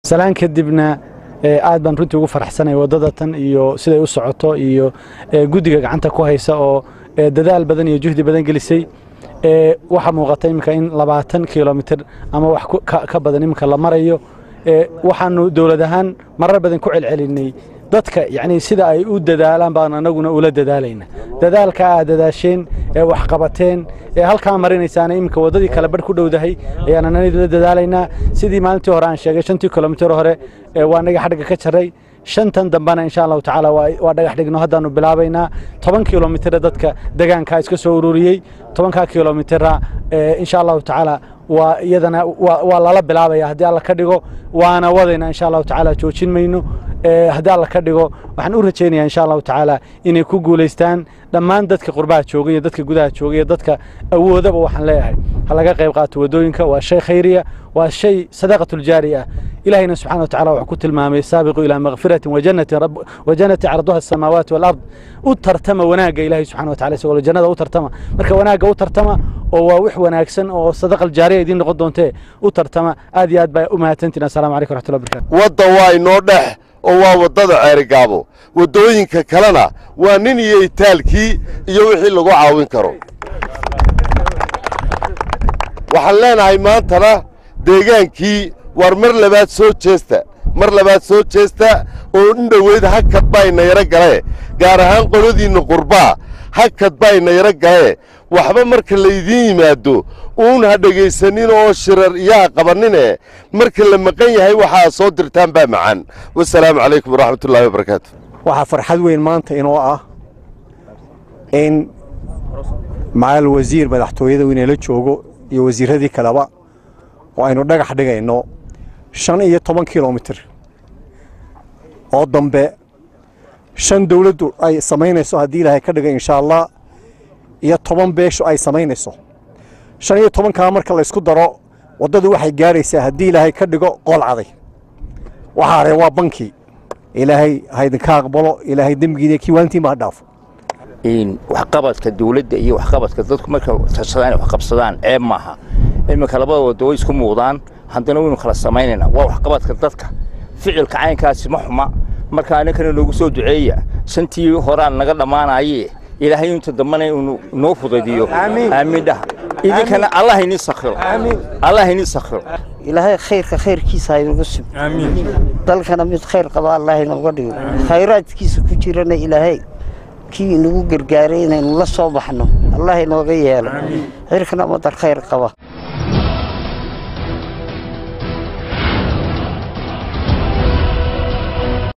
Salaan kadibna, aad baan runtii ugu faraxsanay waddada tan iyo siday u socoto iyo guddiga gacanta ku haysa oo dadaal badan iyo juhdi badan gelisay. Waxaa muuqata iminka in 20 kilomitir ama wax ka badan iminka la marayo. Waxaanu dowlad ahaan marar badan ku celcelinay dadka, yacni sida ay u dadaalaan baan anaguna ula dadaalayna. Dadaalka aad dadaasheen ee wax qabateen ee halkaa marinaysaana iminka waddadii kale badh ku dhowdahay ayaan anana la dadaalaynaa. Sidii maalintii hore aan sheegay, 5-tii kilomitir hore waa naga xadhigga ka jaray, 5-tan dambena insha Allahu tacaala waa dhagax dhigno, haddaanu bilaabaynaa. 10 kilomitira dadka degaankaa iska soo ururiyey, 10-kaa kilomitira insha Allahu tacaala waa iyadana waa lala bilaabaya haddii Alla ka dhigo, waana wadaynaa insha Allahu tacaala, joojin mayno haddii Alla ka dhigo. Waxaan u rajaynayaa insha Allahu tacaala inay ku guulaystaan dhammaan dadka qurbaha joogay iyo dadka gudaha joogay iyo dadka awoodaba. Waxaan leeyahay ha laga qayb qaato waddooyinka, waa shay khayriya, waa shay sadaqatuljaari ah. Ilahayna subxana wa tacala wuxuu ku tilmaamay: "Saabiquu ilaa makfiratin wajannatin wajannatin carduha asamaawaati walard." U tartama wanaagga Ilahay subxana wa tacala isagoo jannada u tartama. Marka wanaagga u tartama oo waa wax wanaagsan oo sadaqa aljaariya idiin noqon doontee u tartama. Aad iyo aad baa u mahadsantiin. Assalaamu calaykum waraxmatullahi wabarakatu. Wadda waa inoo dhex oo waa waddada Ceerigaabo. Waddooyinka kalena waa nin iyo itaalkii iyo wixii lagu caawin karo. Waxaan leenahay maantana deegaankii, war mar labaad soo jeesta, mar labaad soo jeesta oo in dhoweyd hakad baa ina yaro galee, gaar ahaan qoladiinna qurbaa hakad baa ina yaro galee. Waxba marka laydiin yimaado uun ha dhegaysanin oo shirar iyaha qabannine, marka la maqan yahay waxaa soo dirtaan baa macaan. Wasalaamu calaykum waraxmatullaahi wabarakaatu. Waxaa farxad weyn maanta inoo ah in macal wasiir madaxtooyada inala joogo iyo wasiirradii kaleba oo aynu dhagax dhigayno 15 kilomitir oo dambe, 5 dawladdu ay samaynayso haddii Ilaahay ka dhigay insha Allah, iyo 10 beeshu ay samaynayso. 15-kaa marka laysku daro, waddadu waxay gaadhaysaa haddii Ilaahay ka dhigo Qool Caday. Waxaa haree waa bankii. Ilaahay ha idinka aqbalo, Ilaahay dembigiina kii waalintiinba ha dhaafo. Waxqabadka dawladda iyo waxqabadka dadku marka tashadaan wax qabsadaan ceeb maaha. Iminka labada waddo way isku muuqdaan, haddana waynu kala samaynaynaa. Waa waxqabadka dadka, ficilka caynkaasi ma xuma. Marka aninkana noogu soo duceeya, 5-tii horaan naga dhammaanaye, Ilaahay inta dambana inu noo fudaydiyo. Aamiin dhaha idinkana. Allah idin sakhiro, Allah idin sakhiro. Ilaahay khayrka khayrkiisa ha inagu sib, dalkana mid khayr qaba Allah inooga dhigo, khayraadkiisa ku jirana Ilaahay kii inagu gargaaray inaynu la soo baxno Allah inooga yeelo, cirkana madar khayr qaba.